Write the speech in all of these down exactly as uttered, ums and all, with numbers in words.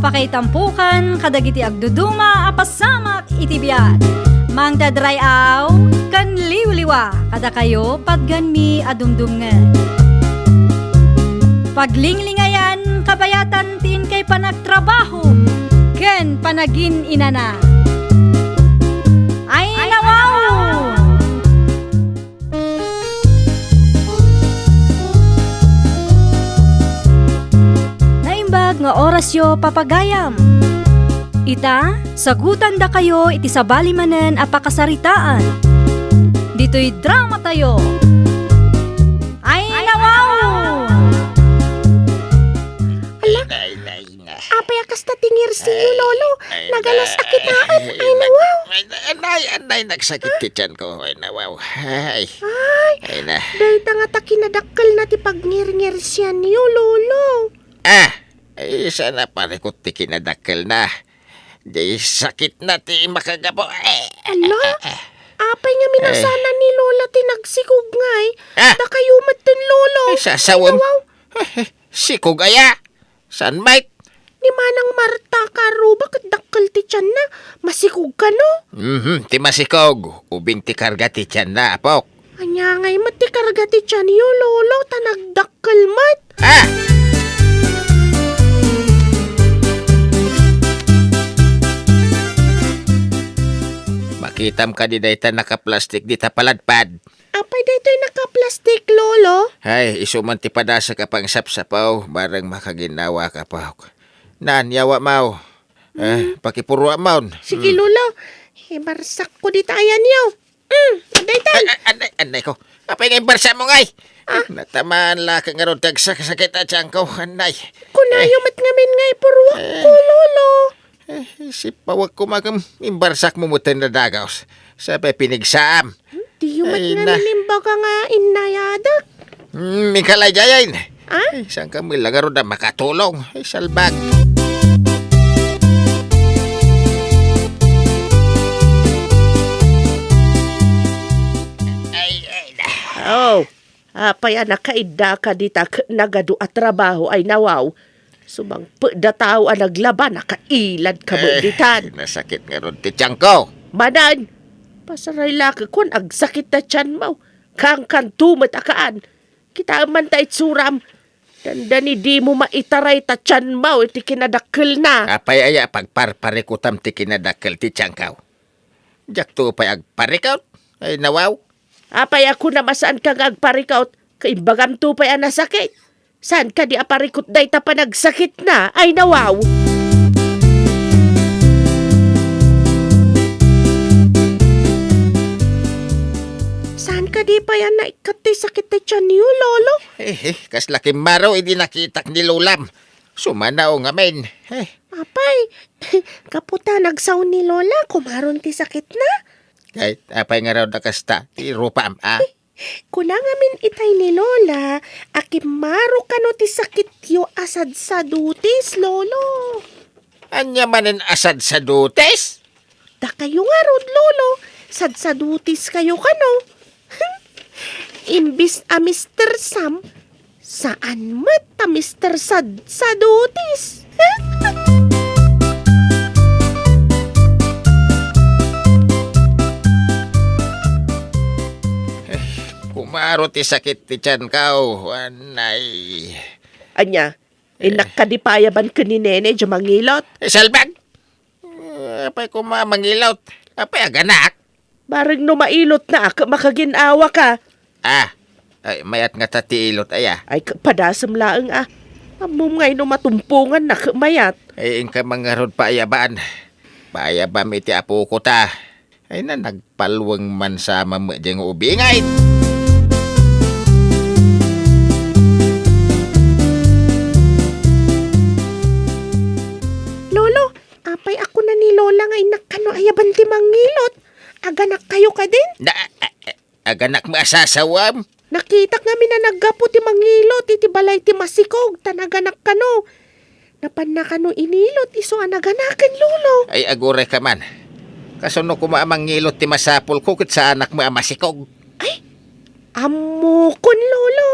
Pakaitampokan kadagiti agduduma a pasamak iti biag. Mangted ray-aw ken liwliwa kadakayo patganmi a dumdumngeg. Paglinglingayan kabayatan ti inkay panagtrabaho ken panagin-inana. Ay, nawaw! Naimbag nga orasyo, papagayam. Ita, sagutandakayo iti sabali manen a pakasaritaan. Ditoy dramatayo. Ay, nawaw! Ala, Ay, nay, nay, nay. Apay a kasta ti ngirsiyo, Ay, Lolo? Ay, Nagalas a kitaem. Ay, Ay, na-, nawaw. Ay, na-, anay, anay, nagsakit ti tiyan ko. Ay, nawaw. Ay. Ay. Ay, na. Dayta nga ta kinadakkel na ti pagngirngirsianyo, Lolo. Ah, ay, sana parikot ti kinadakkel na. Di sakit na ti makagapo. Eh, Ala? eh, eh. Apay nga minasana Ay. ni Lola ti nagsikog ngay? Ah. Dakayo met ten, Lolo. Ay, sasawem. Ay, nawaw. Sikog aya? Saan met? Ni Manang Marta Karuba ket dakkel ti tianna. Masikog kano? Mhm, ti masikog. Ubing ti karga ti tianna, apok. Ania ngay met ti karga ti tianyo, Lolo, ta nagdakkel met? Ah! Makitam kadi dayta nakaplastik dita paladpad? Apay daytoy nakaplastik, Lolo? Ay, isu man ti padasek a pangsapsapaw, bareng makaginawa ka, Pok. Nan, yawa maw. Eh, Mm. pakipuruamon. Sige, Mm. Lolo. Ibarsakko dita ayanyo. Mm, daytan. Ay, ay, anay, anay ko. Apay nga imbarsa mo ngay? Ah. Natamaan la ka ngarud ti agsakit a tiyan ko, anay. Kunayo Eh. met ngamin nga ipuruak Eh. ko, Lolo. Eh, sipawek ko magam imbarsak mo met ten nadagaw. Sapay pinigsaam. Diyo met Ay, na. ngamin imbaga nga inayadak. Mm, Mikalay Jayen. Ah? Ay, saan ka mo ilagarod na makatulong? Ay, salbag. Ay, ay, na. Oh, apay a nakaidda ka dita ket nagadu a trabaho ay nawaw. Sumangpet da tao a naglaba, nakailad ka met Eh, ditan. Nasakit ngarud ti tiyan ko. Manan, pasaray la ket kuan agsakit ta tiyan mo. Kankanto met a kaan. Kitaem man ta itsuram. Dandani dimo maitaray ta tiyan mo iti kinadakkelna. Apay aya pagparparikutam ti kinadakkel ti tiyan ko? Diakto pay agparikut? Ay, nawaw. Apay a kunam a saan ka nga agparikut? Kaimbagam to pay a nasakit. Saan kadi a parikut dayta panagsakitna? Ay, nawaw. Saan kadi pay a naikkat ti sakit ti tiyanyo, Lolo? Eh, eh, kasla kimmaro idi nakitak ni Lolam. Sumanaw ngamin. Eh. Apay, gapu ta nagsao ni Lola, kumaron ti sakitna? Ay, apay nga raw da kasta, ti rupam, ah? Kuna ngamin itay ni Lola, a kimmaro kano ti sakityo a sadsadutis, Lolo. Ania manen a sadsadutis? Dakayo ngarud, Lolo, sadsadutis kayo kano. Imbis a Mister Sam, saan met a Mister Sad-, Sadutis. Kumaro ti sakit ti tiyan ko, anay. Ania, Eh. Innak kadi pay a ban ken ni Nene, diay mangilot? Eh, salbag! Eh, apay koma mangilot? Apay aganak? Bareng no mailotna, ket makagin-awa ka. Ah, ay, mayat ngata ti ilot, aya. Ay, k-, padasem laeng, ah. Ammom ngay no matumponganna, ket mayat. Ay, inka mangarud paayaban. Paayabam iti apoko ta. Ay na, nagpalweng man sa mamedya nga ubingay. Lolo, apay a kuna ni Lola nga innak kano ayaban ti mangilot? Aganak kayo kadin? Na, a, a, aganak mo asasawam? Nakitak ngamin a naggapu ti mangilot iti balay ti masikog, ta naganak kano. Napanna kano inilot isu a naganaken, Lolo. Ay, aguray ka man. Kasano koma a mangilot ti masapul ko ket saanak mo a masikog? Ay, ammokon, Lolo.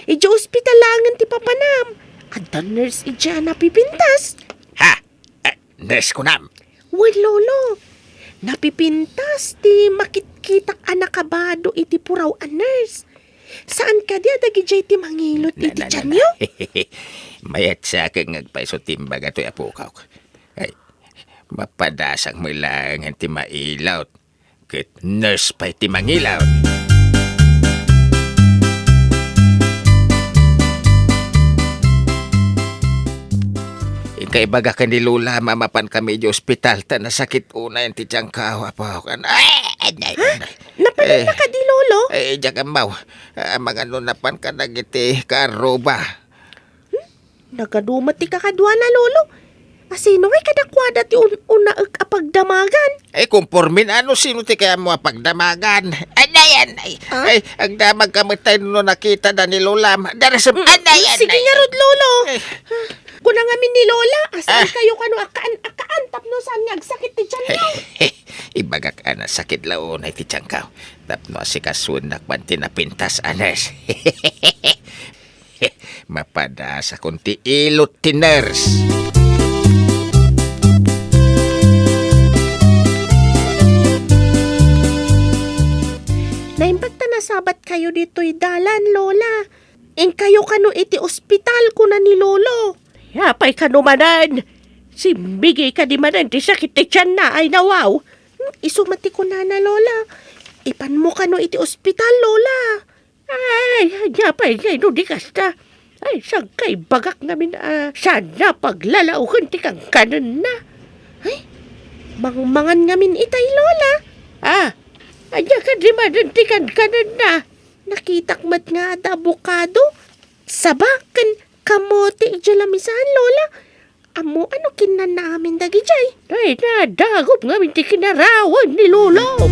Idiay ospital laengen ti papanam. Adda nurse idiay a napipintas. Ha? nurse kunam. Wen, Lolo. Napipintas ti makitkitak a nakabado iti puraw a nurse. Saan kadi a dagidiay ti mangilot iti tianyo? Mayat sa ket nga agpayso ti imbaga toy apokak. Ay, mapadasak met laengen ti mailot. Ket nurse pay ti mangilot. Inka ibaga ken ni Lola, mamapan kami iti ospital ta nasakit unay ti tianko, apo. Ay, ay, ay, ay. Napanan Eh, kadi, Lolo? Eh, diak ammo. Amangan no napan kadagiti kaarruba. Hmm? Nagadu met ti kakaduana, Lolo. Asino ngay kadakuada ti un-unaek a pagdamagan? Eh, kumpormin, ano sino ti kayatmo a pagdamagan? Anay, anay. Ah? Ay, agdamag ka met tay no nakita da ni Lolam. Darasem, Mm, anay, sige anay. Ngarud, Lolo. Eh. Kuna ngamin ni Lola, asaan Ah. kayo kano akaan, akaan, tapno saan nga agsakit ti tianyo? Ibagak a nasakit la unay ti tianko. Tapno asikasoennak man ti napintas a nurse. Mapadasakon ti ilot ti nurse. Naimbag ta nasabat kayo ditoy dalan, Lola. Inkayo kano iti ospital, kuna ni Lolo. Apay kano manen? Simbigi kadi manen ti sakit ti tianna, ay nawaw. Hmm, isu met ti kunana, Lola. Ipanmo kano iti ospital, Lola. Ay, ania pay ngay no di kasta? Ay, saan kay bagak ngamin a saan a paglalaoken ti kankanenna? Ay, mangmangan ngamin itay, Lola. Ah, ania kadi manen ti kankanenna? Nakitak met nga adda abokado, saba, ken kamote idiay lamisaan, Lola. Ammo ano kinnanna amin dagidiay? Ay, nadagop ngamin ti kinarawan ni Lolo.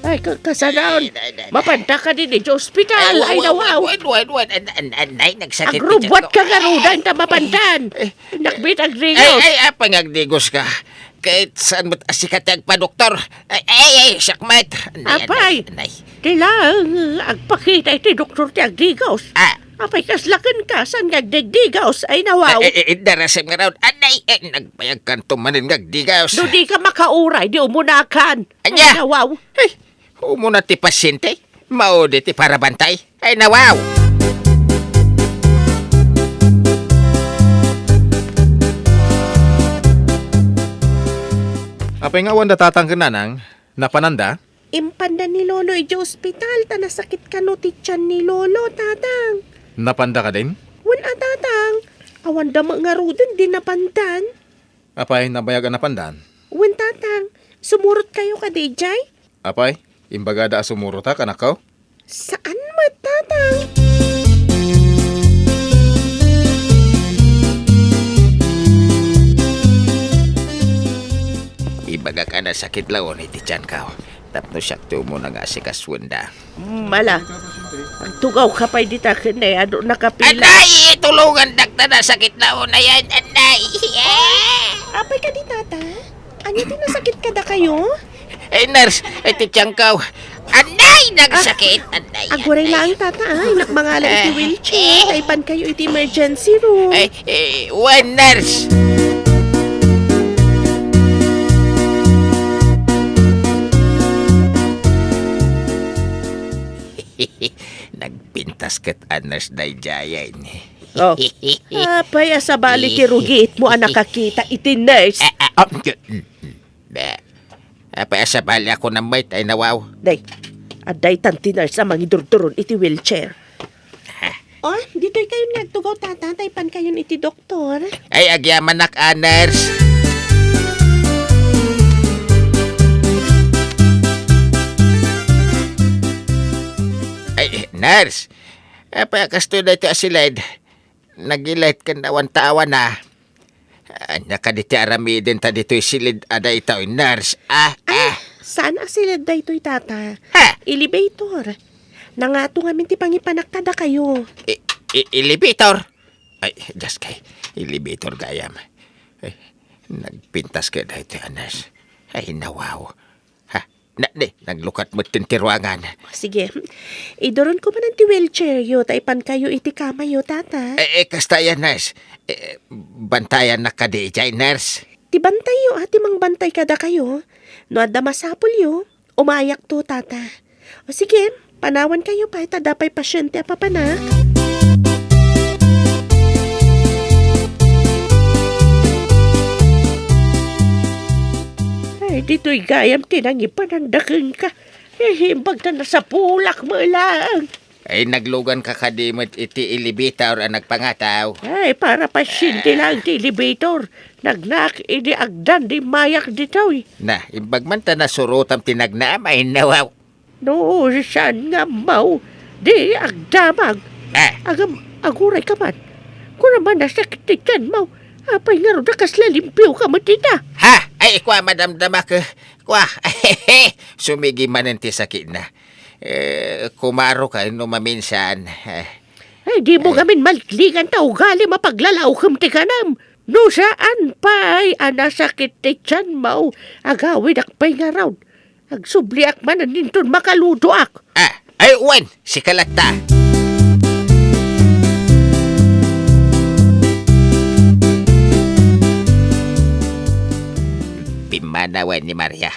Ay, ka-, kasanaon. Ay, ay, ay, ay. Mapanta kadi idiay ospital. Ay, wa-, wa-, nawaw. Wen, wen, wen. An-, an-, an-, ay, nagsakit ti tianko. Agrubbuat ka ngaruden ta mapantan. Eh, Nakbit agdigos. Ay, ay, apay nga agdigos ka? Ket saan met a sika ti agpadoktor? Ay, ay, ay, siak met. Anay, Apay, anay, anay. Ti laeng agpakita iti doktor ti agdigos. Ah. Apay, kasla kenka, saan nga agdigdigos? Ay, nawaw. Eh, eh, eh, darasem ngarud. Anay, eh, nagbayagkanto manen nga agdigos. No di ka makauray, di umunakan. Ania? Ay, nawaw. Eh, umuna ti pasyente. Maudi ti parabantay. Ay, nawaw! Apay nga awan da tatang ken nanang? Napananda? Impanda ni Lolo idiay ospital ta nasakit kano ti tian ni Lolo, Tatang. Napanda kadin? Wen a, Tatang. Awan da met ngaruden di napandan. Apay, nabayag a napandan? Wen, Tatang. Sumurot kayo kadi idiay? Apay, imbagada a sumurot a kanakko? Saan met, Tatang? Ibagak a nasakit la unay ti tianko. Tapno siak ti umuna nga asikasuenda. Mala, agtugawka pay dita ken adu nakapila. Anay, tulongandak ta nasakit la unay, anay. Apay kadi, Tata? Ania ti nasakit kadakayo? Eh, nurse, eh, ti tianko. Anay, nagsakit. Anay, Aguray anay. Laeng, Tata, ay, nakmangala iti Eh, wheelchair. Eh. Taipan kayo iti emergency room. Eh, eh, wen, nurse. Nagpintas ket a nurse daydiay. Oh. Apay a sabali ti rugiitmo a nakakita iti nurse? Ah, ah, ah, mm, mm, mm. Be. Apay a sabali a kunam met, ay nawaw. Day, adda itan ti nurse a mangidurduron iti wheelchair. Oh, ditoy kayon nga agtugaw, Tata, taipan kayon iti doktor. Ay, agyamanak a nurse. Ay, nurse. Apay a kastoy daytoy a siled? Nagilet ken awan taawana. Ania kadi ti aramidenta ditoy siled a daytoy, nurse? Ah, Ay, ah. Saan a siled daytoy, Tata? Ha? Elevator. Nangato ngamin ti pangipanak kadakayo. E-, e-, elevator? Ay, just kay, elevator gayam. Ay, nagpintas kay daytoy a nurse. Ay, nawaw. Ha? Na, di, naglukat met ti ruangan. Sige. Iduronko manen ti wheelchairyo, ta ipankayo iti kamayo, tata. Eh, eh, kasta yan, nurse. Eh, bantayannak kadi idiay, nurse. Ti bantayyo, a, ti mangbantay kadakayo. No adda masapulyo, umayakto, tata. O sige, panawankayo pay, ta adda pay pasiente a papanak. Ay, ditoy gayam ti nangipananda kenka. Eh, imbag ta nasapulak met laeng. Ay, nagluganka kadi met iti elevator a nagpangataw. Ay, para pasiente laeng ti elevator. Nagnaak idi agdan di mayak ditoy. Na, imbag man ta nasurotam ti nagnaam, ay nawaw. No, saan nga ammo, di agdamag. Ah. Agam, aguray ka man. Kuna man nasakit ti tiyanmo, apay ngarud a kasla limpio ka met ita? Ha? Ay, kua, madamdamak, eh. Kua, sumigi manen ti sakitna. Eh, kumaro ka no maminsan. Eh. Ay, di mo Ay. gamin maliklikan ta ugali mapaglalaokem ti kanam. No saan pay a nasakit ti tiyanmo, agawidak pay ngarud. Agsubliak manen inton makaludoak. Ah, ay, wen, sika latta. Pimmanawen ni Maria.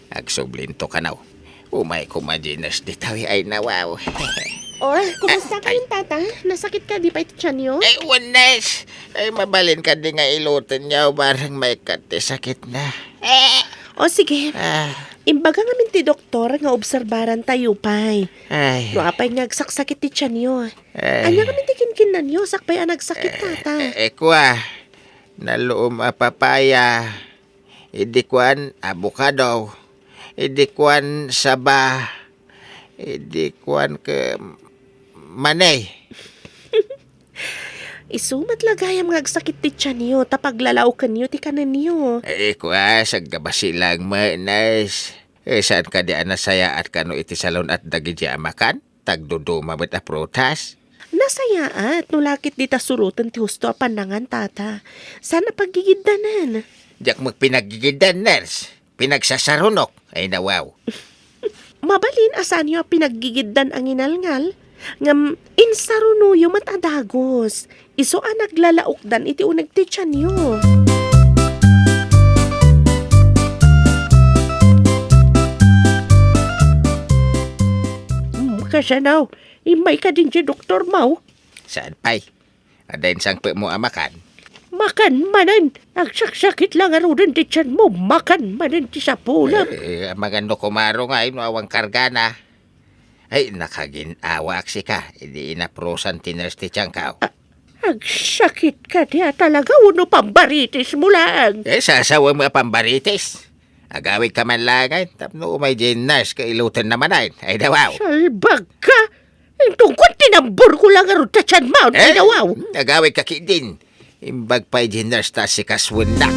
Agsublinto kano. Umay koma di nurse ditoy ay nawaw. Oh, kumusta kayon, tata? Nasakit kadi pay ti tiyanyo? Ay, wen, nurse. Ay, mabalin kadi nga ilutenyo, barang maikkat ti sakitna. Eh. O, sige. Ah. Imbaga ngamin ti doktor nga obserbarantayo pay. Ay. No apay nga agsaksakit ti tiyanyo. Ay. Ania ngamin ti kinkinnanyo, sakbay a nagsakit, tata? Eh, eh, kua, naluom a papaya. Idi kuan, abokado. Idi kuan, saba. Idi kuan ket mani. Isu met la gayam nga agsakit ti tiyanyo, ta paglalaokenyo ti kanenyo. Eh, kua, saggabasi lang met, nurse. Eh, saan kadi a nasayaat kano iti salun-at dagiti a makan? Tagduduma met a prutas. Nasayaat no lakit dita suroten ti husto a pannangan, tata. Saan a paggigiddanan. Diak met pinaggigiddan, nurse. Pinagsasarunok. Ay, nawaw. Mabalin a saanyo a pinaggigiddan a nginalngal, ngem insarunoyo met a dagus. Isu a naglalaokdan iti uneg ti tiyanyo. Hmm, kasano? Immayka din ti doktormo? Saan pay? Adda insangpetmo a makan? Makan manen! Agsaksakit la ngaruden ti tiyanmo, makan manen ti sapulem. Eh, amangan no kumaro ngay no awan kargana. Ay, nakagin-awaak sika, idi inaprosan ti nurse ti tiyanko. A-, agsakit kadi a talaga wenno pambaritismo laeng? Eh, sasawem a pambaritis. Agawidka man laeng, tapno umay diay nurse ket ilutenna manen. Ay, dawaw. Salbagka! Intungkon tinamborko la ngarud ta tiyanmo, ay, dawaw. Agawidka ketdin. Imbag pay diay nurse ta sikasuennak.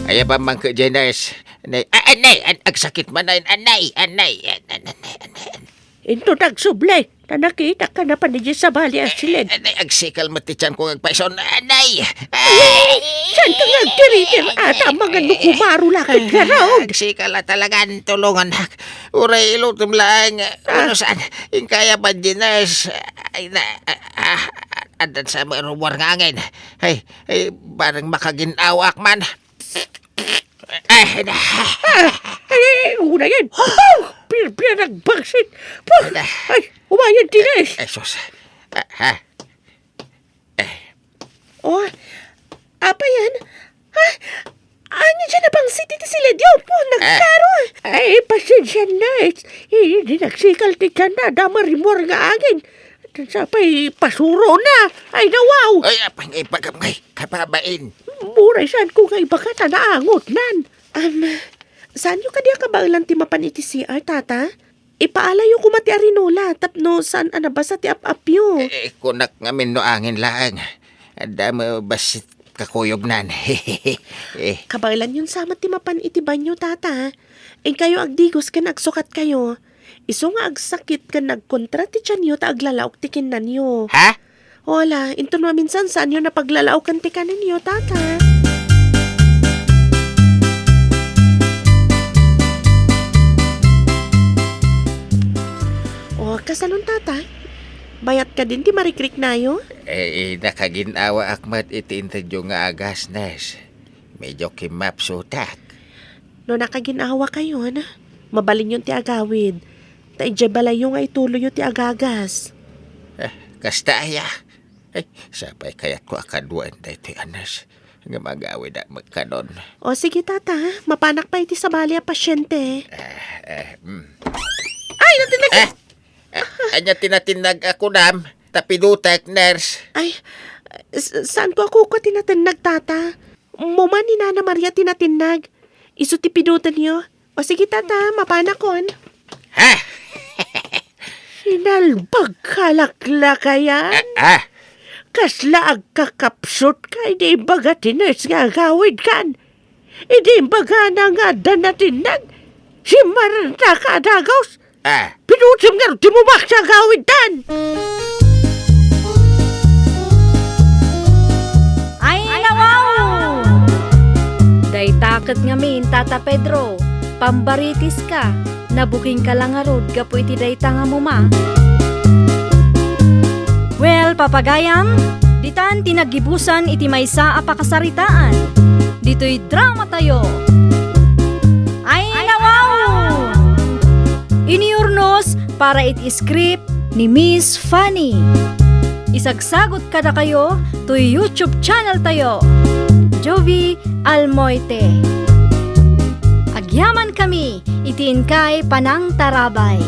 Ay, apan man ket diay nurse. Anay, a-, anay, an-, agsakit manen, anay, anay, an-, an-, anay, anay, anay. Inton agsubli, ta nakitak a napan idiay sabali a siled. Eh, anay, agsikal met ti tiyanko nga agpayson. Anay! Ay! Saanka nga agtiritir, ata, amangan no kumaro lakit ngarud. Agsikal a talagan, tulongannak. Uray ilutem laeng, ah, wenno saan, inkaya pay diay nurse. Ay, na, ah, ah, addan sa marumuar nga angin. Ay, ay, barang makagin-awaak man. Ay, na. Ah, ay, ay, ay, una yan. Oh, pirpir nagbagsit. Puh! Ay, na. Ay, umayan, Dines. Ay, sus. Ah, ha? Eh. Oh, apa yan? Ha? Ania diay nabangsit iti siledyo? Puh, nagkaro. Ah. Ay, pasensia na. Eh, di nagsikal ti tiyanna. Adda marimuar nga angin. Sapay pasurona. Ay, nawaw. Ay, apay nga ibagam ngay, kababain. Uray saanko nga ibaga ta naangotnan. Am, saanyo kadi a kabaelan ti mapan iti C R, tata? Ipaalayyo koma ti arinola tapno saan a nabasa ti ap-apyo. Eh, kunak ngamin no angin laeng. Adda met bassit kakuyognan. Eh. Kabaelanyon sa met ti mapan iti banyo, tata. Inkayo agdigos ken agsukatkayo. Isu nga agsakit ken nagkontra ti tianyo ta aglalaok ti kinnanyo. Ha? Hola, inton maminsan saanyo napaglalaokan ti kanenyo, tata. O, kasalon, tata? Bayat kadin ti marikriknayo? Eh, nakagin-awaak met iti intedyo nga agas, Nurse. Medyo kimmapsutak. No nakagin-awakayon, mabalinyon ti agawid. Ta idiay balayyo nga ituloyyo ti agagas. Eh, kasta aya. Ay, sapay kayatko a kaduaen daytoy a nurse nga magawidak met kanon. O, sige, tata. Mapanak pay iti sabali a pasyente. Eh, eh, mm. Ay, natinnag! Eh, eh, ania ti natinnag a kunam? Ta pidutek, nurse. Ay, s-, saanko a kukua ti natinnag, tata. Muma ni Nana Maria ti natinnag. Isu ti pidutenyo. O sige, tata, mapanakon. Ha? Sinalbag ka laklakayan? Ah, ah. Kasla agkakapsut ka idi imbaga ti nurse nga agawid kan. Idi imbagana nga adda natinnag, simmarta ka a dagus. Ah. Pinutim ngarud ti mumak ti agawidtan. Ay, nawaw! Dayta ket ngamin, Tata Pedro, pambaritis ka. Nabuking ka la ngarud gapu iti dayta nga muma. Well, papagayam, ditan ti naggibusan iti maysa a pakasaritaan. Ditoy drama tayo. Ay, nawaw! Iniurnos para iti script ni Miss Fanny. Isagsagot kadakayo toy YouTube channel tayo, Jovie Almoite. Agyaman kami iti inkay panangtarabay.